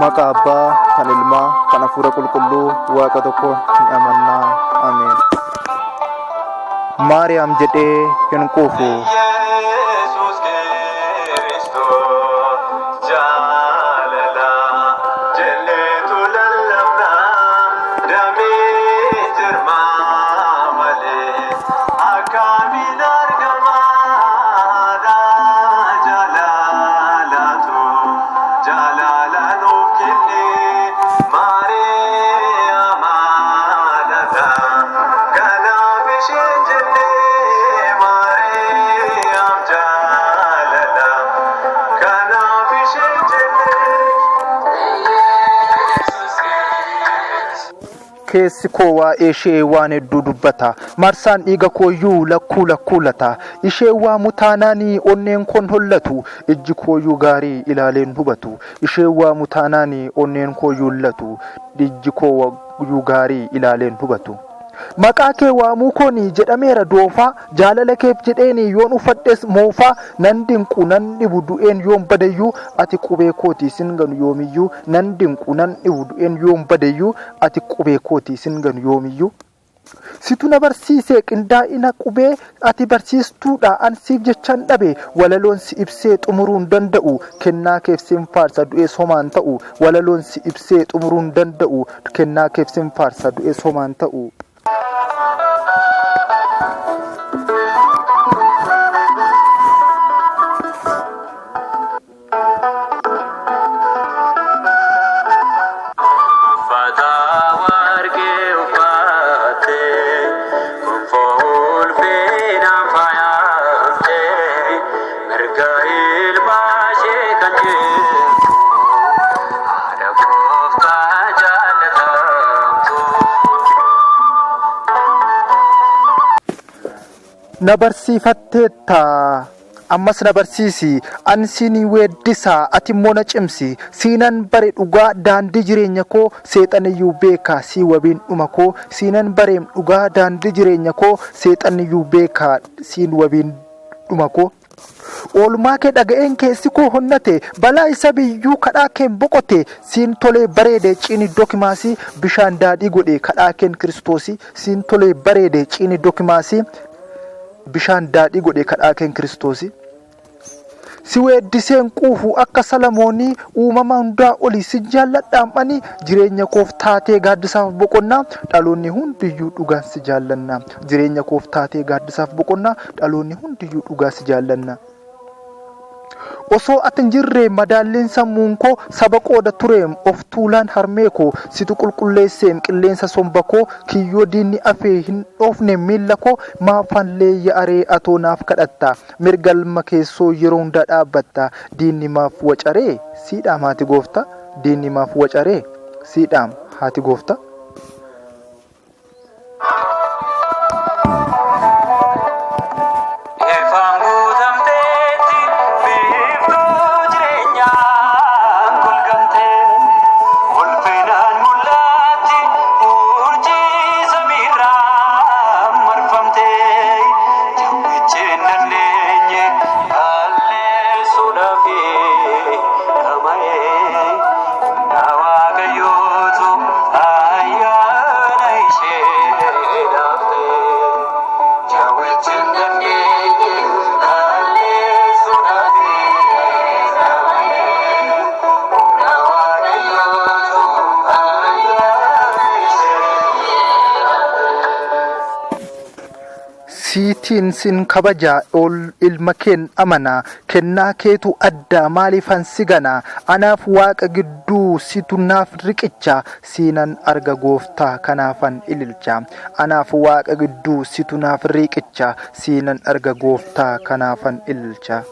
Maqaa Abbaa, kan Ilmaa, kan Hafuura Qulqulluu, Waaqa tokkoon ni amannaa. Ameen. Maariyaam jedhee hin quufu. Yesus Kiristoos jaalala jenneetu lallabna damee jirmaa malee akkamiin argama jaalalatu jaalala nuuf kenne Maariyaam haadha kanaaf isheen jenne Maariyaam jaalala kanaaf isheen jenne. Keessi koo waa'ee ishee waan hedduu dubbata. Marsaan dhiiga kooyyuu lakkuu lakkuu lata. Ishee waamu taanaanii onneen koon hollatu. Ijji kooyyuu gaarii ilaaleen hubatu. Ishee waamu taanaanii onneen kooyyuu hollatu. Ijji kooyyuu gaarii ilaaleen hubatu. Maqaa kee waamuu kooni jedhameera doofaa. Jaalala keef jedheeni yoon uffadhes moofaa. Nan dinqu nan dhibu du'een yoon badayyuu ati qubee kooti sin ganu yoomiyyuu. Nan dinqu nan dhibu du'een yoon badayyuu ati qubee kooti sin ganu yoomiyyuu. Situ na barsiise qindaa'ina qubee ati barsiistuudha an siif jechaan dhabe walaloon si ibsee xumuruu hin danda'u kennaa keef sin faarsa du'ees homaan ta'u walaloon si ibsee xumuruu hin danda'u kennaa keef sin faarsa du'ees homaan ta'u. Uffata warqee uffattee gonfoo ulfinaan faayamtee mirga ilma ishee kan jirtu haadha gooftaa jaallatamtu. Na barsiifatteetta ammas na barsiisi an siin weeddisa ati immoo na cimsi siinan bare dhugaa daandii jireenya koo seexaniyyuu beeka sii wabiin dhuma koo siinan bareem dhugaa daandii jireenya koo seexaniyyuu beeka siin wabiin dhuma koo. Oolmaa kee dhaga'een keessi koo honnate balaa isa biyyuu kadhaa keen boqote siin tolee bareede ciini dokimaasii bishaan daadhii godhe kadhaa keen kiristoosii siin tolee bareede ciini dokimaasii bishaan daadhii godhe kadhaa keen kiristoosii. Si weeddiseen quufu akka Salamoonii uumama hundaa olii si jaalladhaam'anii jireenya koof taatee gaaddisaaf boqonnaa dhaloonni hundiyyuu dhugaan si jaallanna. Jireenya koof taatee gaaddisaaf boqonnaa dhaloonni hundiyyuu dhugaa si jaallanna. Osoo ati hin jirre madaalliin sammuun koo saba qooda tureem of tuulaan harmee koo situ qulqulleesseem qilleensa somba koo kiyyoo diinni afee hin dhoofne miilla koo maafan leeyya'aree atoo naaf kadhatta mirga ilma keessoo yeroo hundaa dhaabbatta diinni maaf wacaree siidhaam haati gooftaa diinni maaf wacaree siidhaam haati gooftaa. Ifaan guutamteetti biiftuu jireenyaan golgamtee ulfinaan mul'atti urjii samiirraa marfamtee jawwichi hin dandeenye balleessuudhaaf dhama'ee humna Waaqayyootu ayyaana ishee dhaaftee. Jawwichi hin dandeenye balleessuudhaaf dhama'ee humna Waaqayyootu ayyaana ishee dhaaftee. Siitiin sin kabaja ol ilma keen amana kennaa keetu adda maaliifan si gana anaaf waaqa gidduu situ naaf riqicha siinan arga gooftaa kanaafan ililcha anaaf waaqa gidduu situ naaf riqicha siinan arga gooftaa kanaafan ililcha.